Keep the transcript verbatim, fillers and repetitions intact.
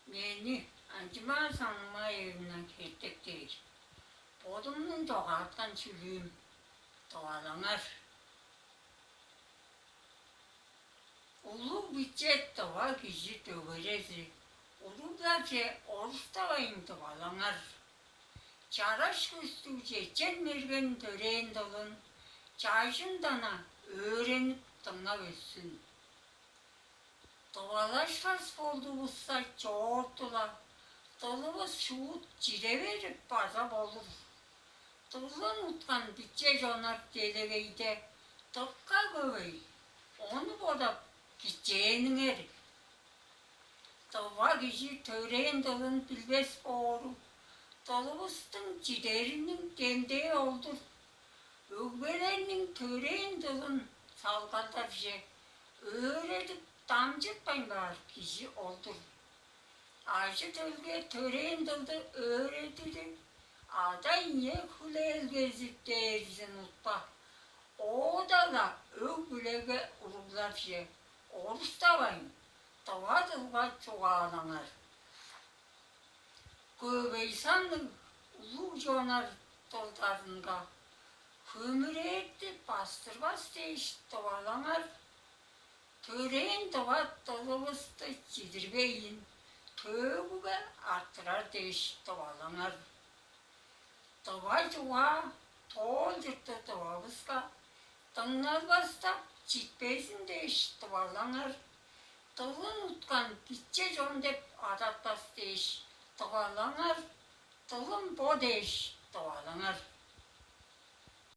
Мени Анчымаа Санмаевна Хертектей, бодумнуң чогааткан чүлүүм, тывалаңар. Улуг биче тыва кижи дөгерези уругларже оруставайн тывалаңар. Чараш көстүг чечен-мерген төрээн дылын чажындан-на өөренип дыңнап өссүн. Тывалашкаш болдувусса чоорту-ла, дылывыс шуут чиде берип база болур. Дылын уткан биче чоннар делегейде дыка көвей, ону бодап кичээниңер. Тыва кижи төрээн дылын билбес боору, дылывыстың чидериниң демдээ ол-дур. Өгбелерниң төрээн дылын салгалдарже өөредип дамчытпайн баар кижи ол-дур. Ажы-төлге төрээн дылды өөредири ада-ие хүлээлгези дээрзин утпа. Оода-ла өг-бүлеге уругларже оруставайн, тыва дылга чугаалаңар. Көвей санныг улуг чоннар дылдарынга хөмүрээрти бастырбас дээш тывалаңар. Төрээн тыва дылывысты чидирбейн, төөгүге арттырар дээш тывалаңар. Тыва чугаа тоол чурттуг тывавыска дыңналбастап читпезин дээш тывалаңар. Дылын уткан биче чон деп адатпас дээш тывалаңар. Дылым бо дээш тывалаңар.